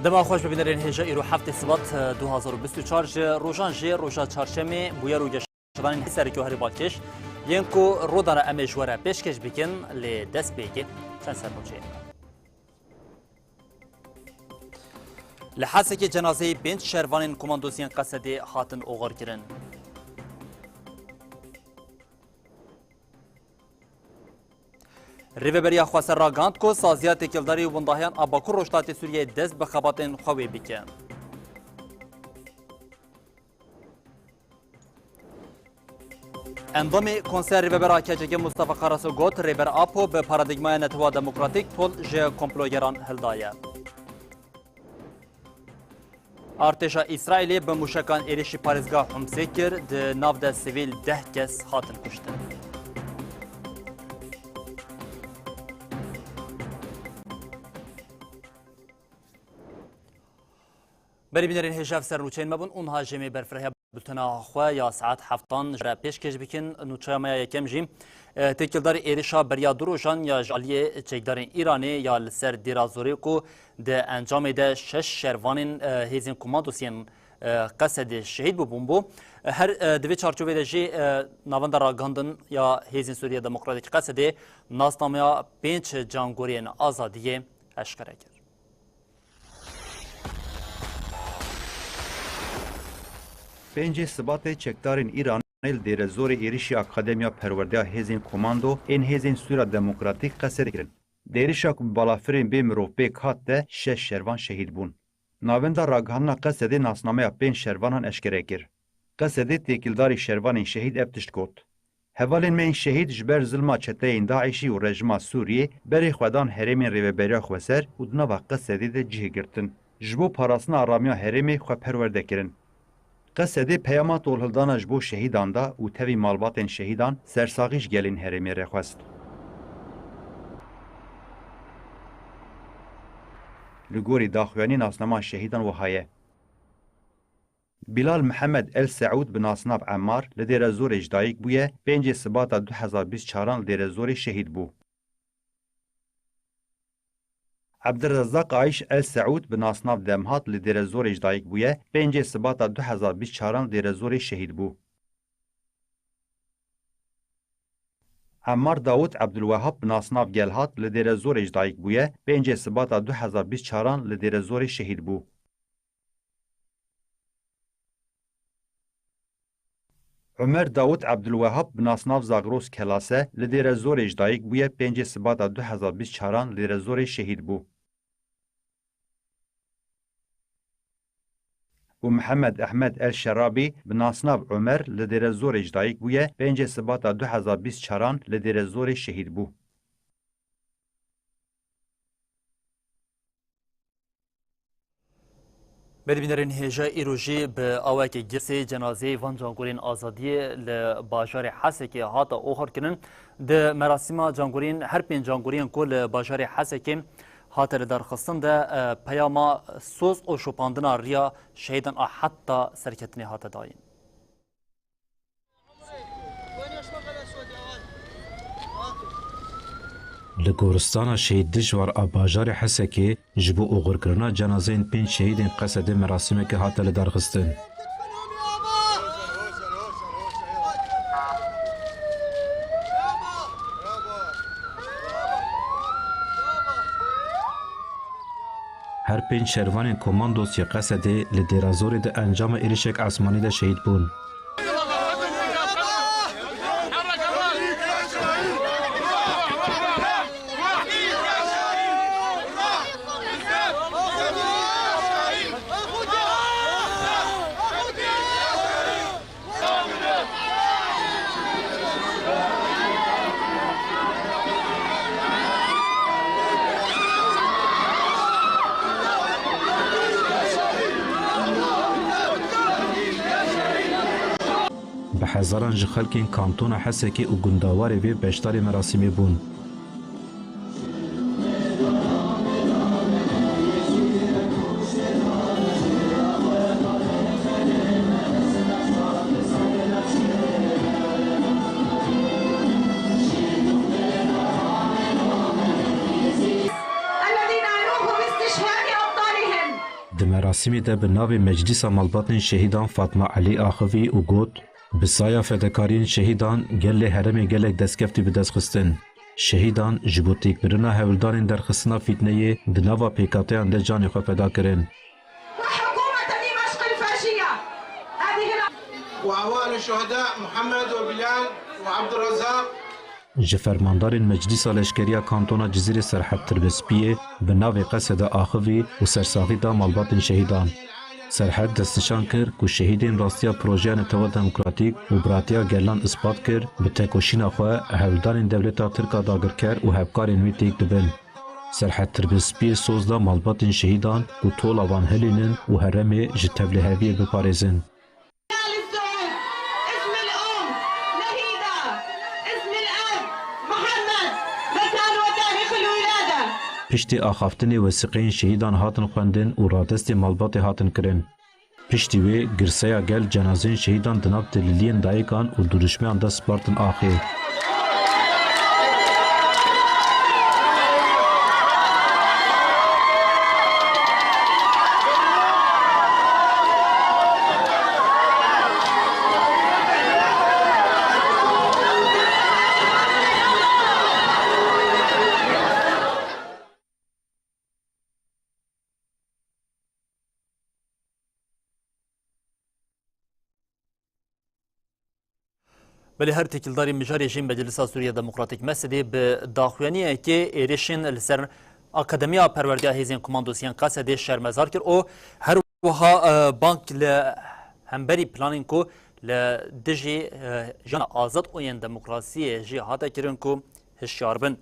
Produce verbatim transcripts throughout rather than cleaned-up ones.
Dema xweş bibînerên hêja îro heftê Sibat, du hazar û bîst û çar ji rojan jê roja çarşemê bûyer û geşedanên sereke û herî balkêş yên ku rodan re em ê ji we re pêşkêş bikin, lê dest pê yekê çend sernûçeyên. Li Hesekê cenazeyê pênc şervanên komandosiyên Qesedê hatin oxirkirin. Rêveberiya Xweser ragihand ku saziya têkildarî windahiyan a Bakur Rojhilatê Sûriyeyê dest bi xebatên xwe wê bike. Endamê Konseya Rêvebera K C K Mustafa Karaso got, Rêber Apo bi paradîgmaya Netewa Demokratîk tol ji komplogeran hildaye. Artêşa Îsraîlê bi mûşekan êrişî parêzgeha Humsê kir, di nav de sivîl deh kes hatin kuştin. Berî bînerên hêja, ev ser nûçeyên me bûn û niha jê me berfirehya bultena xwe ya saet heftan ji re pêşkêş bikin. Nûçeya me ya yekem jî, e, têkildarî êrişa beriya du rojan ya ji aliyê çekdarên Îranê ya li ser Dêra Zorê ku di encamê de şeş şervanên, e, hêzên komandosiyên, e, Qesedê şehîd bûbûn bû. Her, e, di vê çarçovê de jî, e, Navenda Ragihandin ya Hêzên Sûriya Demokratîk Qesedê nasnameya pênc cangoriyên azadiyê eşkere kir. Pêncê Sibatê çekdarên Îranê li Dêrezorê êrişî Akademiya Perwerdeya Hêzên Komando ên Hêzên Sûriya Demokratîk Qesedê kirin. Di êrişa ku bi balafirên bê mirov pêk hat de şeş şervan şehîd bûn. Navenda ragihandina Qesedê nasnameya pênc şervanan eşkere kir. Qesedê têkildarî şervanên şehîd ev tişt got. Hevalên me yên şehîd ji ber zilma çeteyên DAIŞî û rejima Sûriyê berê xwe dan herêmên Rêveberiya Xweser û di nava Qesedê de cihê girtin. Ji bo parastina aramiya herêmê xwe perwerde kirin. Qesedê peyama tolhildana ji bo şehîdan da û tevî malbatên şehîdan sersaxî ji gelên herêmê re xwest. Li gorî daxuyanî nasnama şehîdan wiha ye. Bilal Mihemed El Seûd bi nasnav Emmar li Dêrezorê ji dayik bûye, pêncê Sibata du hezar bîst çaran li Dêrezorê şehîd bû. Ebdulrezzaq Ayş El Seûd bi nasnav Demhat li Dêrezorê ji dayik bûye, pêncê Sibata du hezar bîst çaran li Dêrezorê şehîd bû. Emmar Dawud Ebdulwehab bi nasnav Gelhat li Dêrezorê ji dayik bûye, pêncê Sibata du hezar bîst çaran li Dêrezorê şehîd bû. Umer Dawud Ebdulwehab bi nasnav Zagros Kelase li Dêrezorê ji dayik bûye, pêncê Sibata du hezar bîst çaran li Dêrezorê şehîd bû. Û Mihemed Ehmed El Şerabî bi nasnav Umer li Dêrezorê ji dayik bûye, pêncê Sibata du hezar bîst çaran li Dêrezorê şehîd bû. Berî bînerên hêja, îro jî bi awayekî girsê cenazeyê van cangorên azadiyê li bajarê Hesekê hate oxirkirin. Di merasîma cangoriyên, her pênc cangoriyên ku li bajarê Hesekê hate lidarxistin de, e, peyama soz û şopandina riya şehîdan a heta serketinê hate dayîn. Li goristana Şehîd Dijwar a bajarê Hesekê ji bo oxirkirina cenazeyên pênc şehîdên Qesedê merasîmeke hate lidarxistin. Her pênc şervanên komandosê Qesedê li Dêrazorê di encama êrişek esmanî de şehîd bûn. Bi hezaran ji xelkên kantona Hesekê û gundawarê vê beşdarê merasîmê bûn. الذين أنوخوا باستشهاد أبطالهم. Merasîmê de bi navê Meclîsa Malbatên Şehîdan Fatma Elî axivî û got, bi saya fedekariyên şehîdan gelê herêmê gelek destkeftî bi dest xistin. Şehîdan ji bo têkbirina hewldanên derxistina fîtneyê di nava pêkhateyan de canê xwe feda kirin. وحكومة دمشق الفاشية هذه الأ- وأوان الشهداء محمد وبلال وعبد الرزاق. Ji fermandarên Meclîsa Leşkeriya Kantona Cizîrê Serhed Tirbespiyê bi navê Qesede axivî û sersaxî da malbatên şehîdan. Serhed destnîşan kir ku şehîdên rastiya projeya netewa demokratîk û biratiya gelan ispat kir, bi tekoşîna xwe hewldanên dewleta Tirk a dagirker û hevkarên wî têk dibin. Serhed Tirbespiyê soz da malbatên şehîdan ku tola wan hilînin û herêmê ji tevliheviyê biparêzin. اسم الأم نهيدة، اسم الأب محمد، مكان وتاريخ الولادة. Piştî axaftinê wesiqeyên şehîdan hatin xwendin û radestê malbatê hatin kirin. Piştî wê girseya gel cenazeyên şehîdan di nav tililiyên dayikan û dirûşmeyan de spartin axê. Belê her têkildarî mijarê jî Meclisa Sûriya Demokratîk, MESEDê, bi daxuyaniyekê êrişên li ser Akademiya Perwerdeya Hêzên Komandosiyên Qesedê şermezar kir û her wiha, e, bang li hemberî planên ku li dijî, e, jiyana azad û yên demokrasiyê jî hate kirin ku hişyar bin.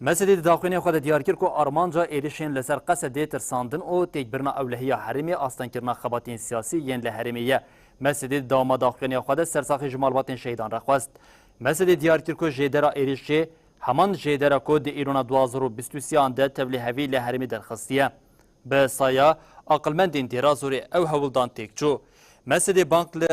MESEDê di daxuyaniyê xwe de diyar kir ku armanca êrişên li ser Qesedê tirsandin û têkbirina ewlehiya herêmê astengkirina xebatên siyasî yên li herêmê ye. MESEDê di dewama daxuyaniya xwe de sersaxî ji malbatên şehîdan re xwest. MESEDê diyar kir ku jêdera êrişê heman jêdera ku di Îlona du hazar û bîst û sêyan de tevlîhevî li herêmê derxistiye. Bi saya aqilmendên Dêrazorê ew hewldan têk çû. MESEDê bang li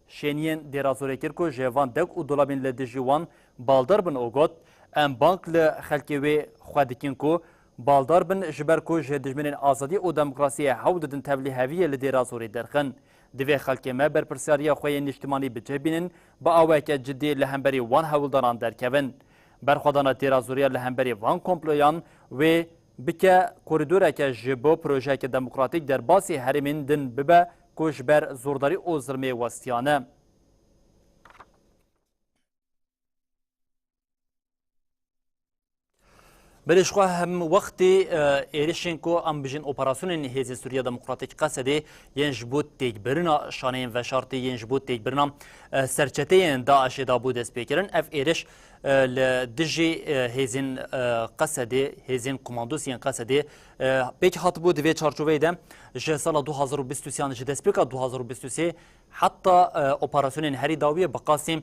şêniyên Dêrazorê kir ku ji van dek û dolabên li dijî wan baldar bin û got, em bang li xelkê wê xwe dikin ku baldar bin, ji ber ku ji dijminên azadî û demokrasiyê hewl didin tevlîheviyê li Dêrazorê derxin. Divê xelkê me berpirsiyariya xwe yê niştimanî bi cih bînin, bi awayeke cidî li hemberî wan hewldanan derkevin. Berxwedana Dêrazoriya li hemberî van komployan wê bike korîdoreke ji bo projeyeke demokratîk derbasî herêmên din bibe ku ji ber zordarî û zilmê westiyane. Belê ji xwe hemwextî, e, êrişên ku em bijîn operasyonên Hêzên Sûriya Demokratîk Qesedê yên ji bo têkbirina şaneyên veşartî, yên ji bo têkbirina, e, serçeteyên DAIŞê dabû destpêkirin. Ev êriş, e, li dijî, e, hêzên, e, Qesedê, hêzên komandosiyên Qesedê, e, pêk hatibû. Di vê çarçoveyê de ji sala du hazar û bîst û sê yan, ji destpêka du hazar û bîst û sê heta, e, operasyonên herî dawiyê bi qasî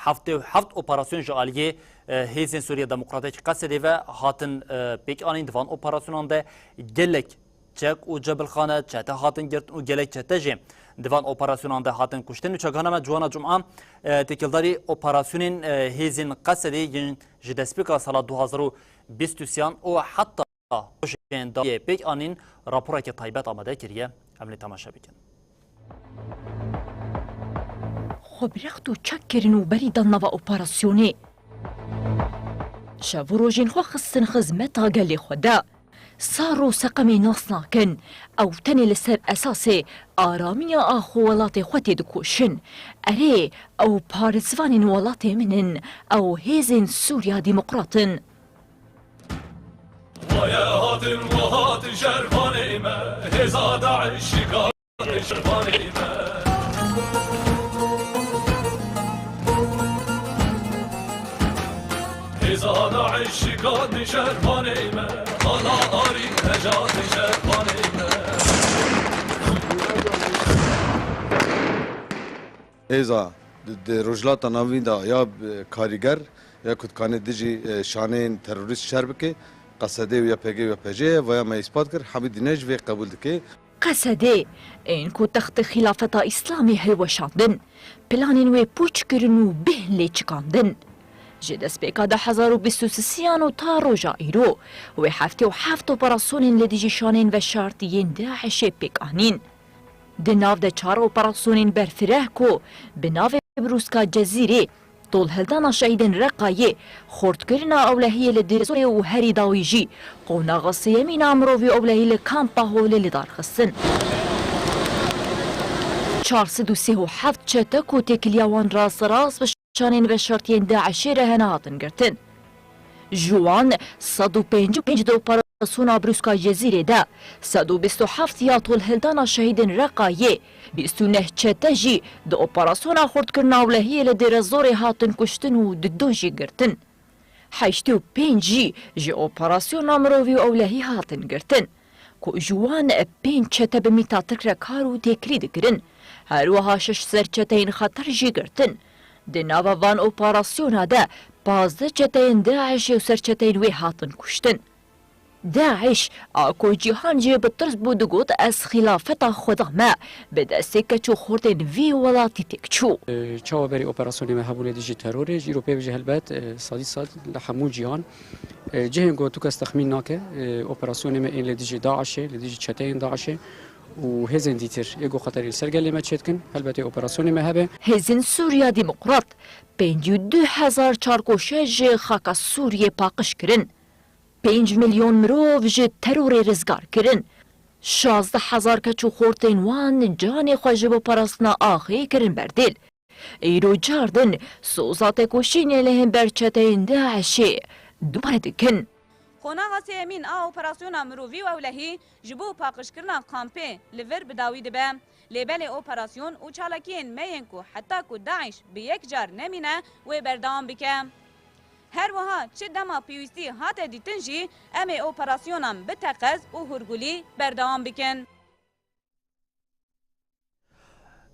heftê û heft operasyon ji aliyê, e, Hêzên Sûriya Demokratîk Qesedê ve hatin, e, pêk anîn. Di van operasyonan de gelek çek û cebilxane, çete hatin girtin û gelek çete jî di van operasyonan de hatin kuştin. Û çekana me Ciwana Cuma, e, têkildarî operasyonên, e, Hêzên Qesedê yên ji destpêka sala du hazar û bîst û sê yan û heta rojên dawiyê pêk anîn, raporeke taybet amade kiriye. Em lê temaşe bikin. Xwe bi rext û çek kirin û berî dan nava operasyonê. Şev û rojên xwe xistin xizmeta gelê xwe de. Sar û seqemê nas nakin. Ew tenê li ser esasê aramiya ax û welatê xwe têdikoşin. Erê, ew parêzvanên welatê min in. Ew hêzên Sûriya Demokrat in. Waye hatin, wa hatin şervanê me, hêza DAIŞ şikandin şervanê me. Hêza DAIŞ şikandin şervanê me, ala arî nejatê şervanê me. Hêza di, di Rojhilata Navîn de ya, e, karîger ya ku dikanê dijî, e, şaneyên terorîst şer bike, Qesedê û YPG û YPJ ye, vaya me îspat kir, hemî dîne jî vê qebûl dike. Qesedê, ên ku textê Xîlafeta Îslamê hilweşandin, planên wê pûç kirin û bêhn lê çikandin. Ji destpêka du hezar û bîst û sisiyan û ta roja îro, wê heftê û heft operasyonên li dijî şanên veşartî yên DAIŞê pêk anîn. Di nav de çar operasyonên berfireh ku bi navê Brûska Cezîrê, tolhildana şehîdên Reqayê, xurtkirina ewlehiyê li Dêrezorê û herî dawî jî qonaxa sêyemîn a mirovî ewlehî li kampa Holê li dar xistin. Çar sed û sî û heft çete ku têkiliya wan rast rast bi şanên veşartiyên DAIŞê re hene hatin girtin. Ji wan sed û pêncî û pênc di operasyona Brûska Cezîrê de, sed û bîst û heft ya tolhildana şehîdên Reqayê, bîst û neh çete jî di operasyona xurtkirina ewlehiyê li Dêrezorê hatin kuştin û di du jî girtin. Heştê û pênc jî ji operasyona mirovî û ewlehî hatin girtin, ku ji wan pênc çete bi mîta Tirk re kar û têkilî dikirin. Her wiha şeş serçeteyên xeter jî girtin. Di nava van operasyona de pazdeh çeteyên DAIŞê û serçeteyên wê hatin kuştin. DAIŞ, a ku cîhan jê bi tirs bû, digot, "Ez xîlafeta Xweda me bi destê keç û xortên vî welatî têk çû." Çawa berî operasyonê me hebû li dijî terorê, ji îro pê ve jî helbet, e, sedî sed li hemû cîhan, e, cihên ku tu kes texmîn nake, e, operasyonê me ên li dijî DAIŞê, li dijî çeteyên DAIŞê û hêzên dîtir ê ku xeterî li ser gelê me çêdikin, helbetê operasyonê me hebe. Hêzên Sûriya Demokrat pêncî û du hezar çarkoşe ji xaka Sûriyê paqij kirin. Pênc milyon mirov ji terorê rizgar kirin. Şazdeh hezar keç û xortên wan canê xwe ji bo parastina axê kirin berdêl. Îro cardin soza têkoşînê li hember çeteyên DAIŞê dubare dikin. Qonaxa sêyemîn a operasyona mirovî û ewlehî ji bo paqijkirina kampê li vir bi dawî dibe. Lê belê operasyon û çalakiyên me yên ku heta ku DAIŞ bi yek car nemîne, wê berdewam bike. Her wiha çi dema pêwîstî hate dîtin jî, em ê operasyonan bi teqez û hûrgulî berdewam bikin.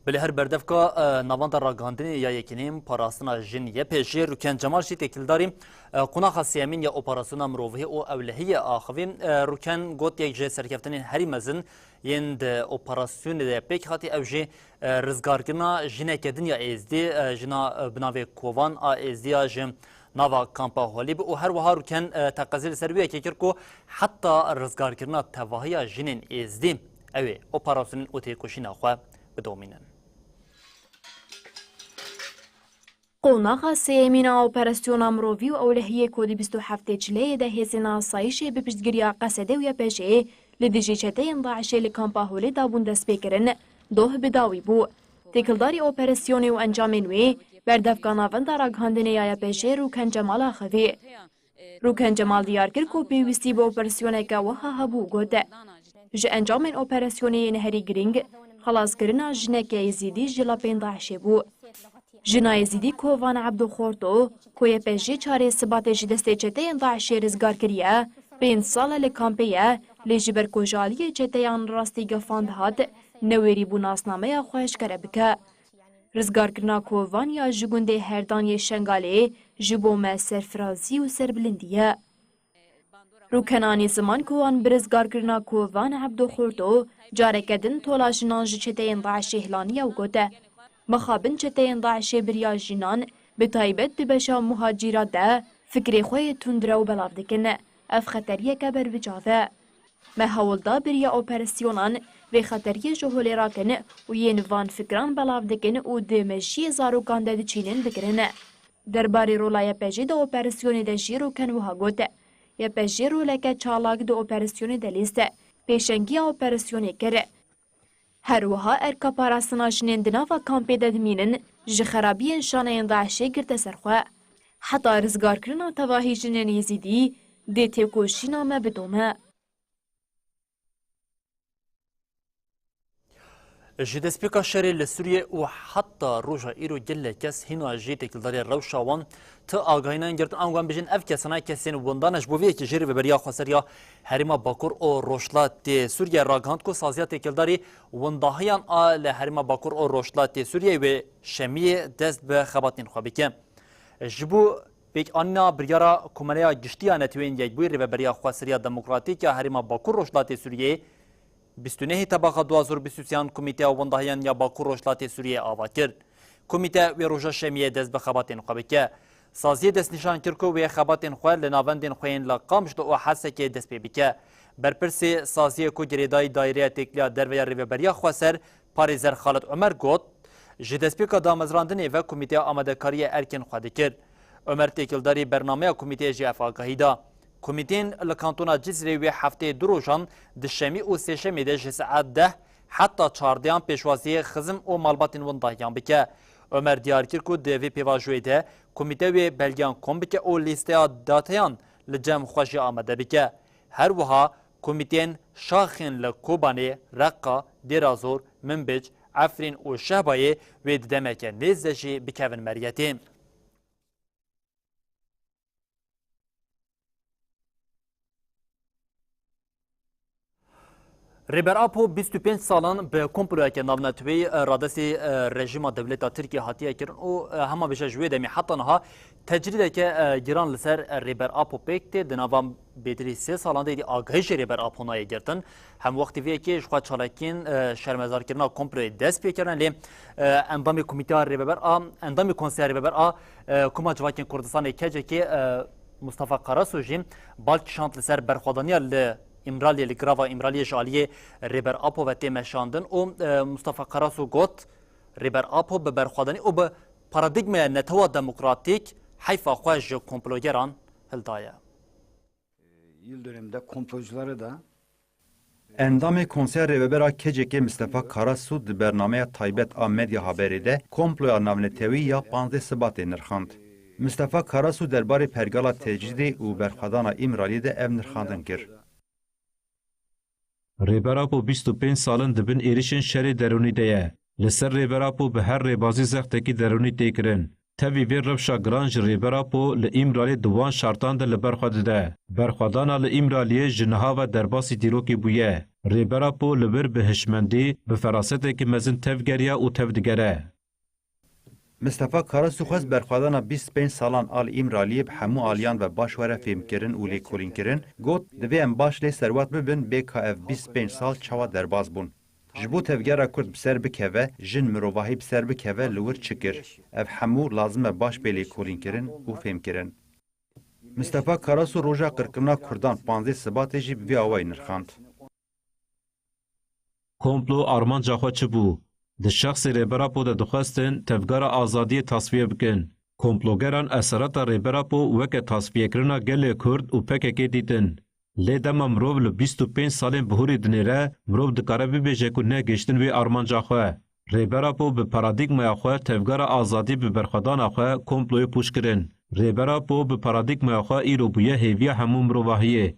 Belê her berdevka, e, navenda ragihandinê ya Yekîneyên Parastina Jin, Y P J, Rûken Cemal jî têkildarî, e, qonaxa sêyemîn ya operasyona mirovî û ewlehiyê axivî. E, Rûken got, yek ji serkeftinên herî mezin yên di operasyonê de pêk hatî, ew jî, e, rizgarkirina jineke din ya Êzdî, e, jina, e, bi navê Kovan a Êzdî ya ji nava kampa Holî bû û her wiha Rûken, e, teqezê li ser wê yekê kir ku heta rizgarkirina tevahiya jinên Êzdî, ew ê operasyonên û têkoşîna xwe bidomînin. Qonaxa sêyemîn a operasyona mirovî û ewlehiyê ku di bîst û heftê Çileyê de hêzên asayişê bi piştgiriya Qesedê û Y P J'ê li dijî çeteyên DAIŞê li kampa Holê dabûn destpêkirin, doh bi dawî bû. Têkildarî operasyonê û encamên wê, berdevka navenda ragihandinê ya Y P J'ê Rûken Cemal axivî. Rûken Cemal diyar kir ku pêwîstî bi operasyoneke wiha hebû û got, "Ji encamên operasyonê yên herî girîng, xelaskirina jineke Êzîdî ji lapên DAIŞê bû." Jina Êzîdî Kovan Ebdo Xorto, ku Y P J çarê Sibatê ji destê çeteyên DAIŞê rizgar kiriye, pênc sal e li kampê ye, lê ji ber ku ji aliyê çeteyan rastî gefan dihat, newêrî bû nasnameya xwe eşkere bike. Rizgarkirina Kovan ya ji gundê Herdan yê Şengalê ji bo me serfirazî û serbilindî ye. Rûken anî ziman ku wan bi rizgarkirina Kovan Ebdo Xorto careke din tola jinan ji çeteyên DAIŞê hilaniye û gote, "Mixabin çeteyên DAIŞê bi riya jinan, bi taybet di beşa muhacîra de fikrê xwe yê tundrew belav dikin. Ev xeteriyeke berbiçav e." Me hewl da bi riya operasyonan vê xeteriyê ji holê rakin û yên van fikran belav dikin û di mejiyê zarokan de diçînin bigirin. Derbarê rola Y P J'ê di operasyonê de jî Rûken wiha got, "Y P J'ê roleke çalak di operasyonê de lîst, pêşengiya operasyonê kir. Her wiha erka parastina jinên di nava kampê de dimînin, ji xerabiyên şaneyên DAIŞê girte ser xwe. Heta rizgarkirina tevahî jinên Êzîdî dê têkoşîna me bidome." Ji destpêka şerê li Sûriyê û heta roja îro gelek kes hîna jî têkildarî rewşa wan ti agahî nayên girtin. Ango em bijin ev kesana kesên winda ne. Ji bo vê yekê jê rêveberiya xweseriya Herêma Bakur û Rojhilatê Sûriyê ragihand ku saziya têkildarî windahiyan a li Herêma Bakur û Rojhilatê Sûriyê wê şemiyê dest bi xebatên xwe bike. Ji bo pêkanîna biryara Komeleya Giştî ya Neteweyên Yekbûyî, Rêveberiya Xweseriya Demokratîk ya Herêma Bakur Rojhilatê Sûriyeyê, bîst û nehê Tebaxa du hazar û bîst û sêyan Komîteya Windahiyan ya Bakur Rojhilatê Sûriyeyê ava kir. Komîte wê roja şemiyê dest bi xebatên xwe bike. Saziyê destnîşan kir ku wê xebatên xwe li navendên xwe yên li Qamişlo û Hesekê dest pê bike. Berpirsê saziyê ku girêdayî Daîreya Têkiliya Derve ya Rêveberiya Xweser, parêzer Xalid Omer got, ji destpêka damezrandinê ve komîteya amadekariyê erkên xwe dikir. Omer têkildarî bernameya komîteyê jî ev agahî da. Komîteyên li kantona Cizîrê wê hefteyê du rojan di şemî û sêşemê de ji saet deh heta çardeyan pêşwaziyê xizm û malbatên windahiyan bike. Omer diyar kir ku di vê pêvajoyê de komîte wê belgeyan kom bike û lîsteya dateyan li cem xwe jî amade bike. Her wiha komîteyên şaxên li Kobanê, Reqa, Dêrazor, Minbic, Efrîn û Şehbayê wê di demeke nêz de jî bikevin meriyetê. Rêber Apo bîst û pênc salan bi komployeke navneteweyî, e, radestî, e, rejîma dewleta Tirkiyê hatiye kirin û, e, hema bêje ji wê demê heta niha tecrîdeke, e, giran li ser, e, Rêber Apo pêk tê. Di nava bêtirî sê salan de êdî agahî ji Rêber Apo nayê girtin. Hem wextî vê yekê ji xwe çalakiyên, e, şermezarkirina komployê dest pê kirine, lê, e, endamê Komîteya Rêveber a, endamê Konseya Rêveber a, e, Koma Civakên Kurdistanê, K C K, e, Mustafa Karasu jî bal kişand li ser berxwedaniya li Îmraliyê, li girava Îmraliyê ji aliyê Rêber Apo ve tê meşandin û, e, Mustafa Karasu got, Rêber Apo bi berxwedanî û bi paradîgmaya netewa demokratîk heyfa xwe ji komplogeran hildaye. Yıl döneminde komplocuları da Endamê Konseya Rêveber a K C K Mistefa Karasu di bernameya taybet a Medya Haberê de komploya navnetewî ya panzdeh Sibatê nirxand. Mistefa Karasu derbarê pergala tecrîdê û berxwedana Îmraliyê de ev nirxandin kir. Rêber Apo bîst û pênc sal in di bin êrişên şerê derûnî de ye. Li ser Rêber Apo bi her rêbazî zextekî derûnî tê kirin. Tevî vê rewşa giran ji Rêber Apo li Îmraliyê di wan şertan de li ber xwe dide. Berxwedana li Îmraliyê ji niha ve derbasî dîrokê bûye. Rêber Apo li wir bi hişmendî, bi ferasetekî mezin tevgeriya û tevdigere. Mistefa Karasu xwest berxwedana bîst û pênc salan a li Îmraliyê bi hemû aliyan ve baş were fêmkirin û lêkolînkirin, got, divê em baş lê serwet bibin bê ka ev bîst û pênc sal çawa derbas bûn. Ji bo tevgera Kurd bi ser bikeve, jin mirovahî bi ser bikeve, li wir çi kir? Ev hemû lazim e baş bê lêkolînkirin û fêmkirin. Mistefa Karasu roja qirkirina Kurdan panzdeh Sibatê jî bi vî awayî nirxand. Komplo armanca xwe çi bû? Di şexsê Rêber Apo de dixwestin tevgera azadiyê tasfiye bikin. Komplogeran esareta Rêber Apo weke tasfiyekirina gelê Kurd û P K K dîtin. Lê dema mirov li bîst û pênc salên bihurî dinêre, mirov dikare bibêje ku negihiştin wê armanca xwe. Rêber Apo bi paradîgmaya xwe tevgera azadî bi berxwedana xwe komployê pûç kirin. Rêber Apo bi paradîgmaya xwe îro bûye hêviya hemû mirovahiyê.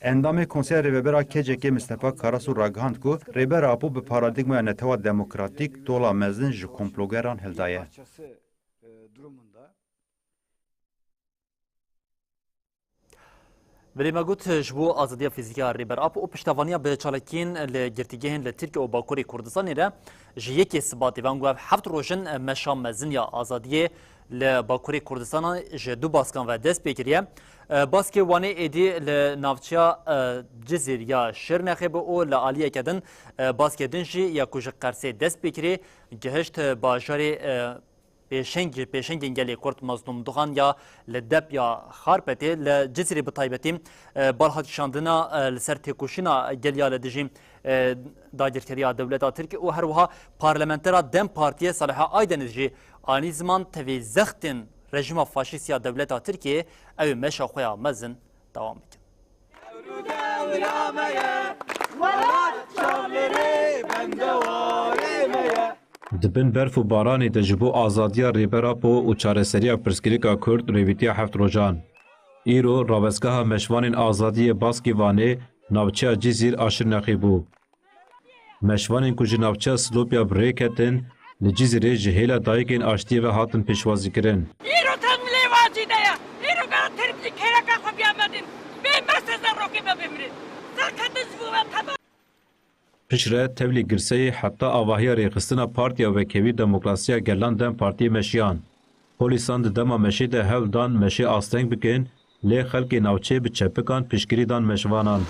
Endamê Konseya Rêveber a K C K Mistefa Karasu ragihand ku Rêber Apo bi paradîgmaya netewa demokratîk tola mezin ji komplogeran hildaye. Belê me got, ji bo azadiya fîzîkî ya Rêber Apo û piştevaniya bi çalakiyên li girtîgehên li Tirkiye û Bakurê Kurdistanê re ji yekê Sibatê ve ango ev heft roj in meşa mezin ya azadiyê li Bakurê Kurdistana ji du baskan ve dest pê kiriye. Baskê Wanê êdî li navçeya Cizîr ya Şirnexê bû û li aliyeke din baskê din jî ya ku ji Qersê dest pê kirî gihişt bajarê Pêşeng-, pêşengên gelê Kurd Mazlûm Duxan ya li Dep ya Xarpetê, li Cizîrê bi taybetî, e, bal hat kişandina, e, li ser têkoşîna gel ya li dijî, e, dagirkeriya dewleta Tirkiyê û her wiha parlamentera DEM Partiyê Saliha Aydeniz jî anî ziman tevî zextên rejîma faşîst ya dewleta Tirkiyê ew ê meşa xwe ya mezin dewam bikin. Di bin berf û baranê de ji bo azadiya Rêber Apo û çareseriya pirsgirêka Kurd rêvîtiya heft rojan. Îro rawestgeha meşvanên azadiyê Baskê Wanê navçeya Cizîr a Şirnexê bû. Meşvanên ku ji navçeya Silopya bi rê ketin, li Cizîrê ji hêla dayikên aştiyê ve hatin pêşwazîkirin. Îro tevlê vacî de ye. Îro gera Tirk ji kêleka xwe biyamedin. Bê me sê zarokê me bimrin. Serketin ji bo me teba. Piştre tevlî girseyê heta avahiya rêxistina Partiya Wekhevî Demokrasiya Gelan DEM Partiyê meşiyan. Polîsan di dema meşê de hewl dan meşê asteng bikin, lê xelkê navçê bi çepikan piştgirî dan meşvanan.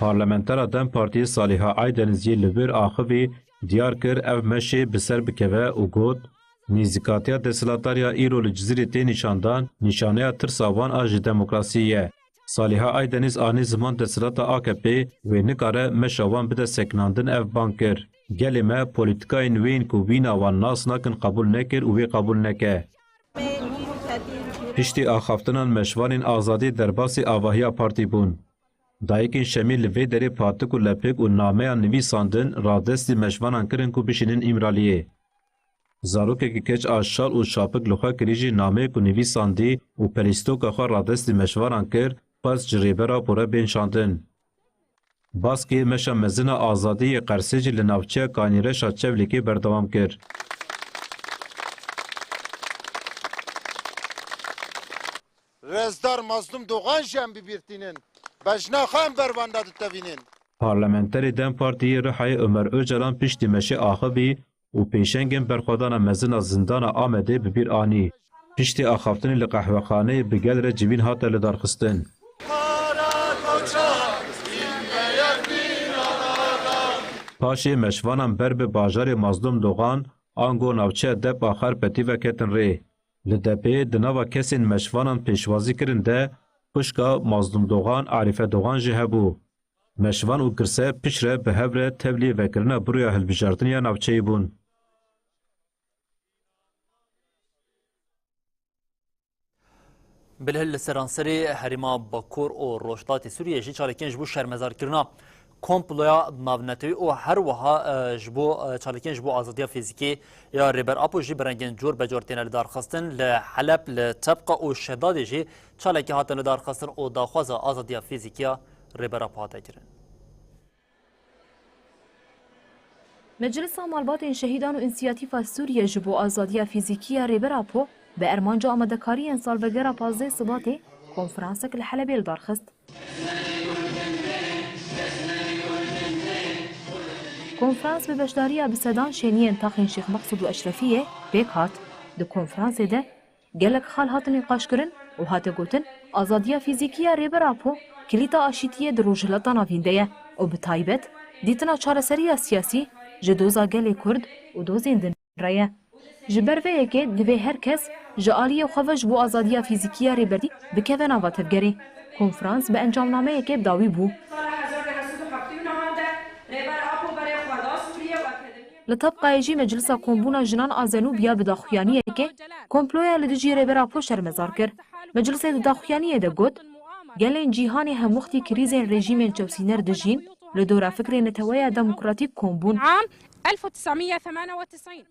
Parlamentera DEM Partiyê Saliha Aydeniz yê li vir axivî Diyar kir, ev meşê bi ser bikeve û got, nêzîkatiya desthilatdariya îro li Cizîrê tê nîşandan, nîşaneya tirsa wan a ji demokrasiyê ye. Saliha Aydeniz anî ziman desthilata A K P'ê wê nikare meşa wan bide sekinandin ev bang kir. Gelê me polîtikayên wê yên ku wîna wan nas nakin qebûl nekir û wê qebûl neke. Piştî axaftinan meşvanên azadiyê derbasî avahiya partî bûn. Dayikên Şemî li vê derê patik û lepik û nameyan nivîsandin radestî meşvanan kirin ku bişînin Îmraliyê. Zarokekî keç a şal û şapik li xwe kirî jî nameyê ku nivîsandî û pelîstoka xwe radestî meşvanan kir, xwest ji Rêber Apo re bên şandin. Baskê meşa mezin a azadiyê yê Qersê jî li navçeya Kanîreş a Çewlîgê berdewam kir. Rêzdar Mazlûm Dogan jî em bi bîr tînin. Bejna xwe em ber wan de ditevînin. Parlamenterê dem Partî yê Rihayê Omer Ocalan piştî meşê axivî û pêşengên berxwedana mezin a zindana Amedê bi bîr anî. Piştî axaftinê li qehwexaneyê bi gel re civîn hate lidarxistin. Paşê meşvanan ber bi bajarê Mazlûm Dogan, ango navçeya Dep a Xarpetî ve ketin rê. Li Depê di nava kesên meşvanan pêşwazî kirin de xwişka Mazlûm Dogan, Arîfe Dogan jî hebû. Meşvan û girse piştre bi hev re tevlî vekirina biroya hilbijartin ya navçeyî bûn. Bilhil li seranserê herêma Bakur û Rojhilatê Sûriyê jî çalakiyên ji bo şermezarkirina komploya navnetewî û her wiha, e, ji bo, e, çalakiyên ji bo azadiya fîzîkî ya Rêber Apo jî bi rengên cor be cor têne lidarxistin. Li Heleb, li Tebqa û Şedadê jî çalakî hatin lidarxistin û daxwaza azadiya fîzîkî ya Rêber Apo hate kirin. Meclisa Malbatên Şehîdan û Însiyatîfa Sûriye ji bo azadiya fîzîkî ya Rêber Apo bi armanca amadekariyên salvegera pazdeh Sibatê konferansek li Helebê lidarxist. Konferans bi beşdariya bi sedan şêniyên taxên Şêx Meqsûd û Eşrefiyê pêk hat. Di konferansê de gelek xal hatin nîqaşkirin û hate gotin, azadiya fîzîkî ya Rêber Apo kilîta aşîtiyê di Rojhilata Navîn de ye û bi taybet dîtina çareseriya siyasî ji doza gelê Kurd û dozên din re ye. Ji ber vê yekê divê her kes ji aliyê xwe ve ji bo azadiya fîzîkî ya Rêbertî bikeve nava tevgerê. Konferans bi encamnameyekê bi dawî bû. Li Tebqayê jî Meclisa Kombûna Jinan a Zenûbiya bi daxuyaniyeke komploya li dijî Rêber Apo şermezar kir. Meclisê di daxuyaniyê de got, gelên cîhanê hemwextî krîzên rejîmên çewsîner dijîn, li dora fikrê Neteweya Demokratîk kom bûn. عام ألف وتسعمية وثمانية وتسعين.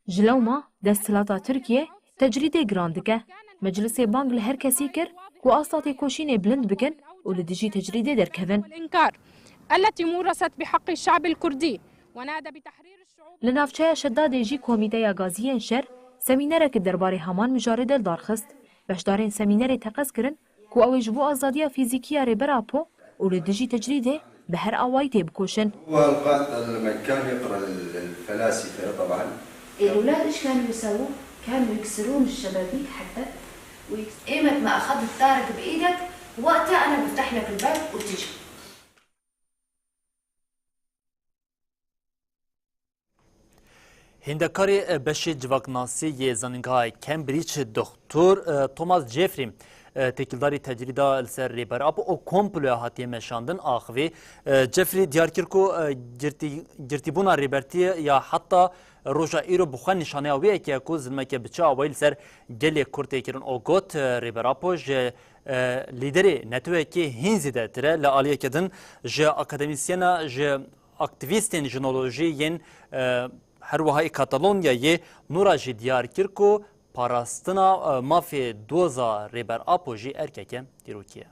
Ji lewma desthilata Tirkiyê tecrîdê giran dike. Meclisê bang li her kesî kir ku asta têkoşînê bilind bikin û li dijî tecrîdê derkevin. والإنكار التي مورست بحق الشعب الكردي ونادى بتحرير الشعوب. Li navçeya Şedadê jî Komîteya Gaziyên Şer semînerek derbarê heman mijarê de lidarxist. Beşdarên semînerê teqez kirin ku ew ê ji bo azadiya fîzîkî ya Rêber Apo û li dijî tecrîdê bi her awayî têbikoşin. هو القائد لما كان يقرأ الفلاسفة طبعا. الأولاد إيش كانوا يسووا؟ كانوا يكسرون الشبابيك حتى ويكس- إيمت ما أخذت طارق بإيدك، وقتها أنا بفتح لك الباب وتجي. Hîndekarê beşê civaknasî yê Zanîngeha Cambridge, Doktor, e, Thomas Jeffrey, e, têkildarî tecrîda li ser Rêber Apo û komploya hatiye meşandin axivî. E, Jeffrey diyar kir ku, e, girtî-, girtîbûna Rêbertiyê ya heta roja îro bi xwe nîşaneya wê yekê ye ku zilmeke bi çi awayî li ser gelê Kurd tê kirin û got, e, Rêber Apo ji, e, lîderê netewekê hîn zêdetir e. Li aliyeke din ji akademîsyena, ji aktîvîstên jinolojî yên, e, her wiha yê Katalonyayê nû re jî diyar kir ku parastina, e, mafê doza Rêber Apo jî erkeke dîrokî ye.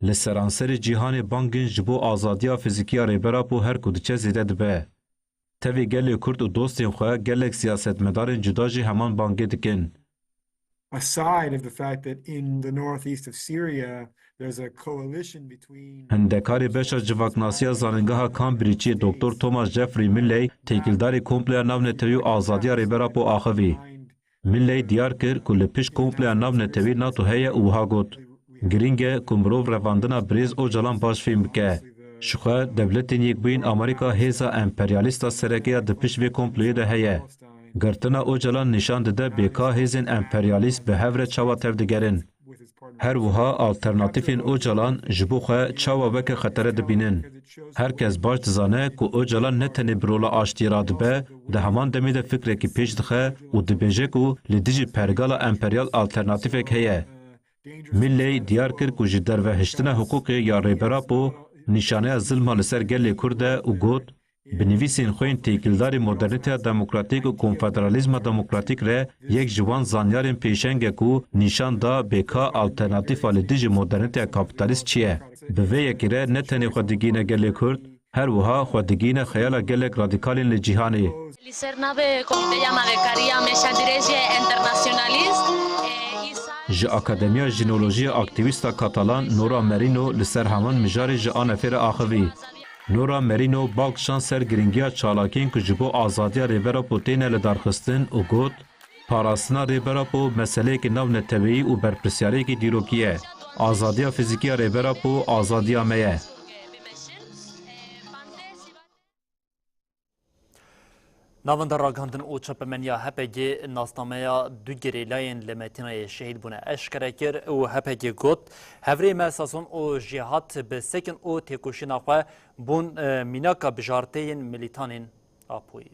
Li seranserê cîhanê bangên ji bo azadiya fîzîkî ya Rêber Apo her ku diçe zêde dibe. Tevî gelê Kurd û dostên xwe gelek siyasetmedarên cuda jî heman bangê dikin. Aside of the fact that in the northeast of Syria, there's a coalition between Hindekarê beşa civaknasiya Zanîngeha Cambridgeê Doktor Thomas Jeffrey Milley têkildarî komploya navnetewî û azadiya Rêber Apo axivî. Milley diyar kir ku li pişt komploya navnetewî NATO heye û wiha got, Girîng e ku mirov revandina birêz Ocalan baş fêm bike. Jixwe Dewletên Yekbûyîn Amerîka hêza emperyalîst a sereke ya di pişt vê komployê de heye. Girtina Ocalan nîşan dide bê ka hêzên emperyalîst bi hev re çawa tevdigerin. Her wiha alternatîfên Ocalan ji bo xwe çawa weke xetere dibînin. Her kes baş dizane ku Ocalan ne tenê bi rola aştiyê radibe, di heman demê de fikrekî pêş dixe û dibêje ku li dijî pergala emperyal alternatîfek heye. Milley diyar kir ku ji dervehiştina hiqûqê ya Rêber Apo nîşaneya zilma li ser gelê Kurd e û got, bi nivîsên xwe yên têkildarî modernîteya demokratîk û konfederalîzma demokratîk re yek ji wan zanyarên pêşeng e ku nîşan da bê ka alternatîfa li dijî modernîteya kapîtalîst çi ye. Bi vê yekê re ne tenê xwe digihîne gelê Kurd, her wiha xwe digihîne xeyala gelek radîkalên li cîhanê. Li ser navê Komîteya Navekariya Meşa Dirêjê Enternasyonalîst, e, îsal Ji Akademiya Jînolojiyê aktîvîsta katalan Nora Merino li ser heman mijarê ji ANF'ê re axivî. Nora Merino bal kişand ser girîngiya çalakiyên ku ji bo azadiya Rêber Apo têne lidarxistin û got, parastina Rêber Apo meseleyeke navneteweyî û berpirsyariyeke dîrokî ye. Azadiya fîzîkî ya Rêber Apo azadiya me ye. Navenda Ragihandin û Çapemeniya H P G nasnameya du gerîlayên li Metînayê şehîd bûne eşkere kir û H P G got, hevrêyê me Sason û Jîhat bi sekin û têkoşîna xwe bûn, e, mînaka bijarteyên milîtanên Apoyî.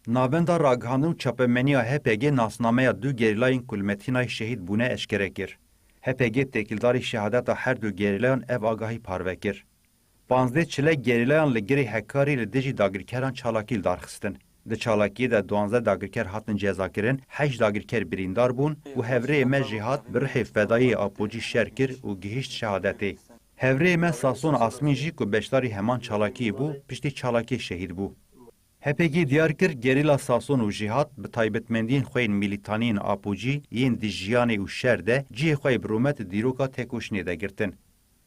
Navenda Ragihandin û Çapemeniya H P G nasnameya du gerîlayên ku li Metînayê şehîd bûne eşkere kir. H P G têkildarî şehadeta her du gerîlayan ev agahî parve kir. Panzdeh çile gerîlayan li Girê Hekarî li dijî dagirkeran çalakî li dar xistin. Di çalakiyê de duwazdeh dagirker hatin cezakirin, heşt dagirker birîndar bûn û hevrêyê me Jîhat bi ruhê fedayî yê Apocî şer kir û gihîşt şehadetê. Hevrêyê me Sason Asmîn jî ku beşdarî heman çalakiyê bû, piştî çalakiyê şehîd bû. H P G diyar kir, gerîla Sason û Jîhat bi taybetmendiyên xwe yên milîtaniyên Apocî yên di jiyanê û şer de cihê xwe yê bi rûmet di dîroka têkoşînê de girtin.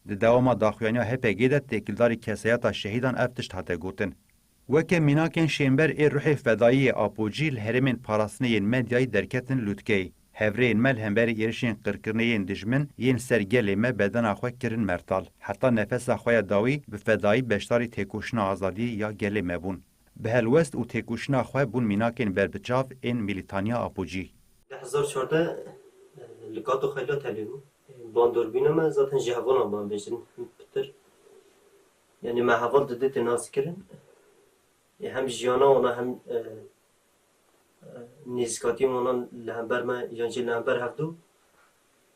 Di dewama daxuyaniya H P G de têkildarî kesayeta şehîdan ev tişt hate gotin. Weke mînakên şênber ê ruhê fedayî yê Apocî li herêmên parastinê yên medyayî derketin lûtkeyê. Hevrêyên me li hemberî êrişên qirkirinê yên dijmin yên ser gelê me bedena xwe kirin mertal. Heta nefesa xwe ya dawî bi fedayî beşdarî têkoşîna azadiyê ya gelê me bûn. Bi helwest û têkoşîna xwe bûn mînakên berbiçav ên milîtaniya Apocî. Di hezar çardeh li Kato Xeyla tevlî bû. Bandorgîna me zaten ji hevalan ban bêjin him pitir. Yanî me heval di dê tê nas kirin. Ê hem jiyana wana hem, e, e, nêzîkatiyên wana li hember me yan jî li hember hevdu.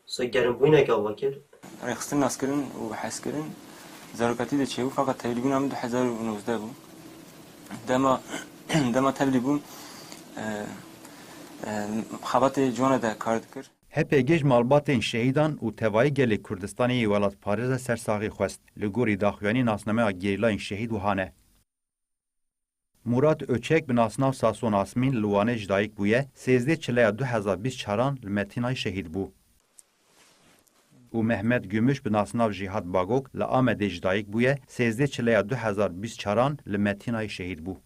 Wisa gerimbûyînek ava kir. Rêxistin naskirin û hezkirin zarokatî de çêbû, fakat tevlîbûna min du hezar û nozdeh bû. Dema, dema tevlî bûm, e, e, xebatê ciwana de kar dikir. H P G ji malbatên şehîdan û tevayî gelê Kurdistanê yê welatparêz re sersaxî xwest. Li gorî daxuyanî nasnameya gerîlayên şehîd wiha ne. Murat Öçek bi nasnav Sason Asmîn li Wanê ji dayik bûye, sêzdeh çileya du hezar bîst çaran li Metînayê şehîd bû. Û Mehmet Gümüş bi nasnav Jîhat Bagok li Amedê ji dayik bûye, sêzdeh çileya du hezar bîst çaran li Metînayê şehîd bû.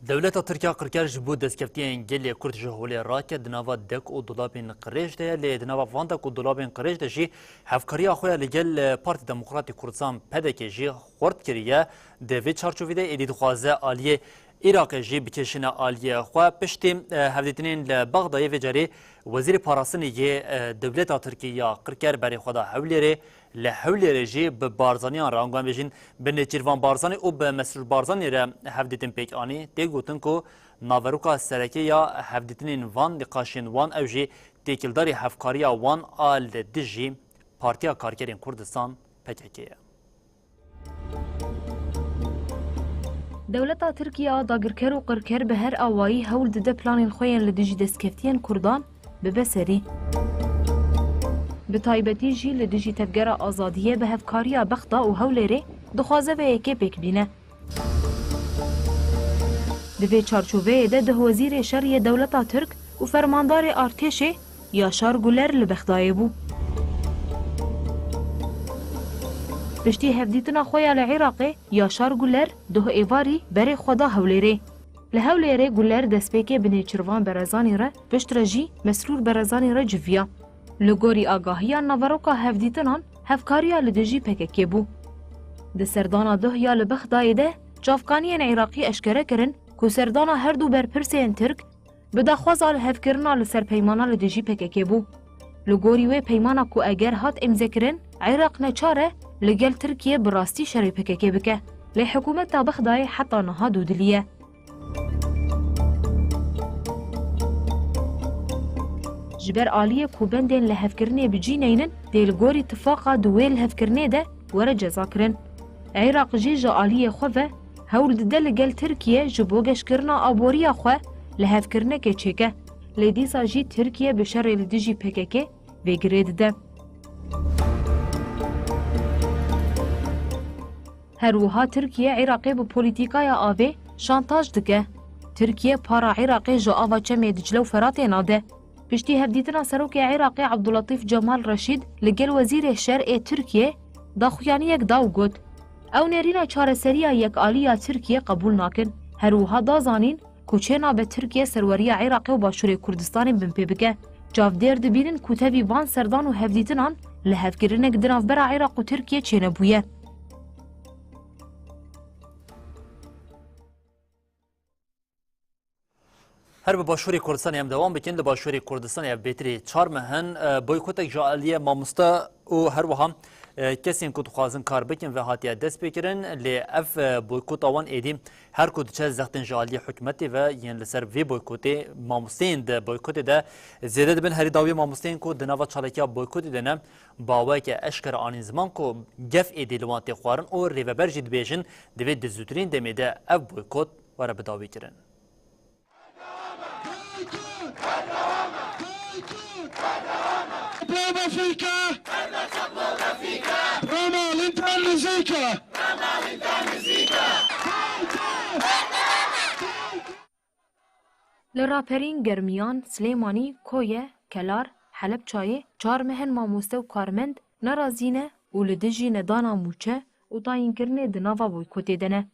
Dewleta Tirk ya qirker ji bo destkeftiyên gelê Kurd ji holê raket, di nava dek û dolabên qirêj de ye, lê di nava van dek û dolabên qirêj de jî hevkariya xwe ya li gel, e, Partî Demokratî Kurdistan, P D K, jî xurt kiriye. Di vê çarçovê de êdî dixwaze aliyê Iraqê jî bikêşine aliyê xwe. Piştî, e, hevdîtinên li Bexdayê vê carê Wezîrê Parastinê yê, e, dewleta Tirkî ya qirker berê xwe da Hewlêrê. Li Hewlêrê jî bi Barzaniyan re, ango em bêjin, bi Nêçîrvan Barzanî û bi Mesrûr Barzanî re hevdîtin pêk anî. Tê gotin ku naveroka sereke ya hevdîtinên van, nîqaşên wan ew jî têkildarî hevkariya wan a li dijî Partiya Karkerên Kurdistan, P K K, ye. Dewleta Tirkiye a dagirker û qirker bi her awayî hewl dide planên xwe yên li dijî destkeftiyên Kurdan bibe serî. Bi taybetî jî li dijî Tevgera Azadiyê bi hevkariya Bexda û Hewlêrê dixwaze vê yekê pêk bîne. Di vê çarçoveyê de duh wezîrê şer yê dewleta Tirk û fermandarê artêşê Yaşar Guler li Bexdayê bû. Piştî hevdîtina xwe ya li Iraqê, Yaşar Guler duh êvarî berê xwe da Hewlêrê. Li Hewlêrê Guler destpêkê bi Nêçirvan Berezanî re, piştre jî Mesrûr Berezanî re civiya. Li gorî agahiya naveroka hevdîtinan, hevkariya li dijî P K K bû. Di serdana duh ya li Bexdayê de çavkaniyên Iraqî eşkere kirin ku serdana her du berpirsên Tirk bi daxwaza lihevkirina li ser peymana li dijî P K K bû. Li gorî wê peymana ku eger hat îmzekirin, Iraq neçar e li gel Tirkiye bi rastî şerê P K K bike. Lê hikûmeta Bexdayê heta niha dûdilî ye. Ji ber aliyê ku bendên lihevkirinê bi cî neynin, tê li gorî tifaqa di wê lihevkirinê de were cezakirin. Iraq jî ji aliyê xwe ve hewl dide li gel Tirkiye ji bo geşkirina aboriya xwe lihevkirinekê çêke. Lê dîsa jî Tirkiye bi şerê li dijî P K K vê girê dide. Her wiha Tirkiye Iraqê bi polîtîkaya avê şantaj dike. Tirkiye para Iraqê ji ava çemê Dicle û Feratê nade. Piştî hevdîtina Serokê Iraqê Abdulletîf Cemal Reşîd li gel Wezîrê Şer ê Tirkiye daxuyaniyek da û got, Ew nêrîna çareseriya yekalî ya Tirkiye qebûl nakin. Her wiha da zanîn ku çênabe Tirkiye serweriya Iraqê û Başûrê Kurdistanê binpê bike. Çavdêr dibînin ku tevî van serdan û hevdîtinan lihevkirinek di navbera Iraq û Tirkiye çênebûye. Her bi Başûrê Kurdistanê em dewam bikin. Li Başûrê Kurdistanê ev bêtirî çar meh in, e, boykotek ji aliyê mamoste û her wiha, e, kesên ku dixwazin kar bikin ve hatiye destpêkirin. Lê ev, e, boykota wan êdî her ku diçe zextên ji aliyê hikûmetê ve yên li ser vê boykotê mamosteyên di boykotê de zêde dibin. Herî dawî mamosteyên ku di nava çalakiya boykotê de ne, bi awayeke eşkere anîn ziman ku gef êdî li wan tê xwarin û rêveber jî dibêjin, divê di zûtirîn demê de ev boykot were bidawîkirin. Li raperîn Germiyan, Silêmanî, Koye, Kelar, Helebçayê çar meh in mamoste û karmend nerazî ne û li dijî nedana mûçe û tayînkirinê di nava boykotê de ne.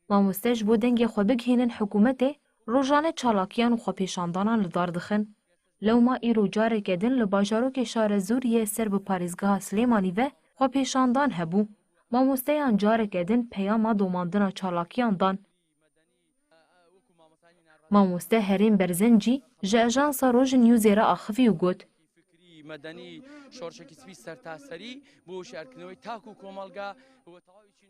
Mamoste ji bo dengê xwe bigihînin hikûmetê, rojane çalakiyan û xwepêşandanan li dar dixin. Lewma îro careke din li bajarokê Şarezûriyê ser bi parêzgeha Silêmanî ve xwepêşandan hebû. Mamosteyan careke din peyama domandina çalakiyan dan. Mamoste Herêm Berzencî ji Ajansa Roj Newsê re axivî û got, Fikrî, medenî, şorşekî spî sertaserî bo şerkirinê tak û komelga û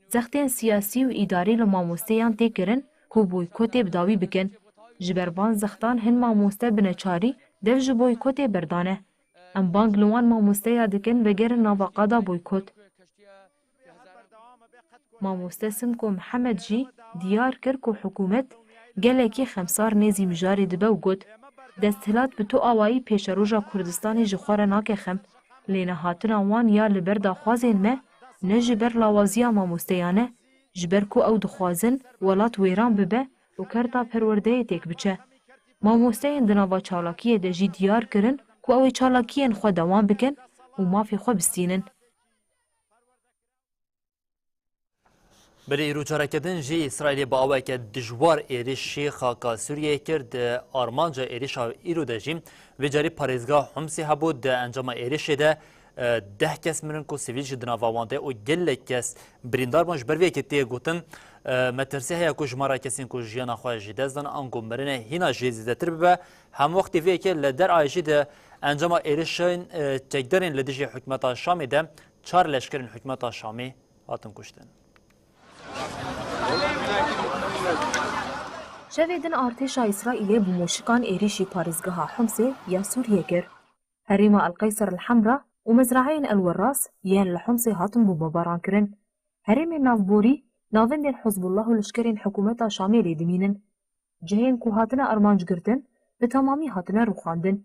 Zextên siyasî û îdarî li mamosteyan tê kirin ku boykotê bi dawî bikin. Ji ber van zextan hin mamoste bi neçarî dev ji boykotê berdane. Em bang li wan mamosteya dikin vegerin nava qada boykot. Mamoste Simko Mihemed jî diyar kir ku hikûmet gelekî xemsar nêzî mijarê dibe û got, Desthilat bi tu awayî pêşeroja Kurdistanê ji xwe re nake xem, lê nehatina wan ya li ber daxwazên me ne ji ber lawaziya mamosteyan e, ji ber ku ew dixwazin welat wêran bibe û kerta perwerdeyê têk biçe. Mamosteyên di nava çalakiyê de jî diyar kirin ku ew ê çalakiyên xwe dewam bikin û mafê xwe bistînin. Belê îro careke din jî Îsraîlê bi awayeke dijwar êrişî xaka Sûriyeyê kir. Di armanca êrişa îro de jî vê carî parêzgeha Humsê hebû. Di encama êrişê de, e, deh kes mirin ku sivîl jî di nava wan de û gelek kes birîndar bûn. Ji ber vê yekê tê gotin, e, metirsî heye ku jimara kesên ku jiyana xwe ji dest dan ango mirine hîna jî zêdetir bibe. Hemwextî vê yekê li derayê jî di encama êrişên, e, çekdarên li dijî hikûmeta Şamê de çar leşkerên hikûmeta Şamê hatin kuştin. Şevê din artêşa Îsraîlê bi mûşikan êrîşî parêzgeha Humsê ya Sûriyê kir. Herêma El Qeyser El Hemra û mezraeyên El Werras yên li Humsê hatin bombebaran kirin. Herêmên navborî navendên Hizbullah û leşkerên hikûmeta Şamê lê dimînin. Cihên ku hatine armanc girtin, bi temamî hatine rûxandin.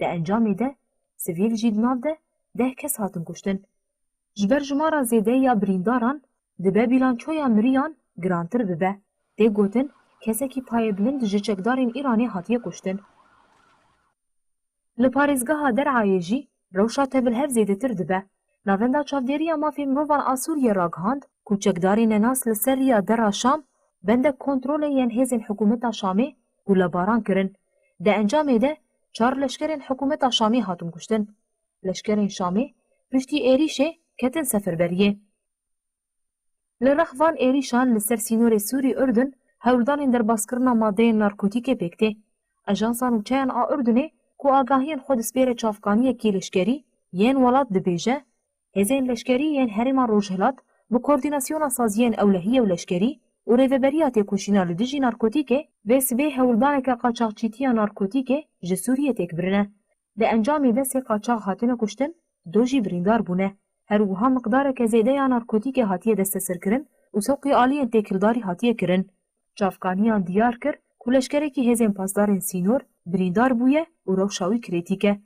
Di encamê de sivîl jî di nav de deh kes hatin kuştin. Ji ber jimara zêde ya birîndaran dibe bîlançoya miriyan girantir bibe. Tê gotin, kesekî payebilind ji çekdarên Îranê hatiye kuştin. Li parêzgeha Derayê jî rewşa tevlihev zêdetir dibe. Navenda Çavdêriya Mafê Mirovan a Sûriyê ragihand ku çekdarên nenas li ser riya Dera Şam bendek kontrolê yên hêzên hikûmeta Şamê gûlebaran kirin. Di encamê de çar leşkerên hikûmeta Şamê hatin kuştin. Leşkerên Şamê piştî êrîşê ketin seferberiyê. Li rex van êrîşan li ser sînorê Sûrî-Urdun hewldanên derbaskirina madeyên narkotîkê pêk tê. Ajansa nûçeyan a Urdunê ku agahiyên xwe dispêre çavkaniyekî leşkerî yên welat dibêje, hêzên leşkerî yên Herêma Rojhilat bi koordînasyona saziyên ewlehiyê û leşkerî û rêveberiya têkoşîna li dijî narkotîkê vê sibê hewldaneke qaçaxçîtiya narkotîkê ji Sûriyê têk birine. Di encamê de sê qaçax hatine kuştin, du jî birîndar bûne. Her wiha miqdareke zêde ya narkotîkê hatiye desteserkirin û sewqî aliyên têkildarî hatiye kirin. Çavkaniyan diyar kir ku leşkerekî hêzên pasdarên sînor birîndar bûye û rewşa wî kirêtîk e.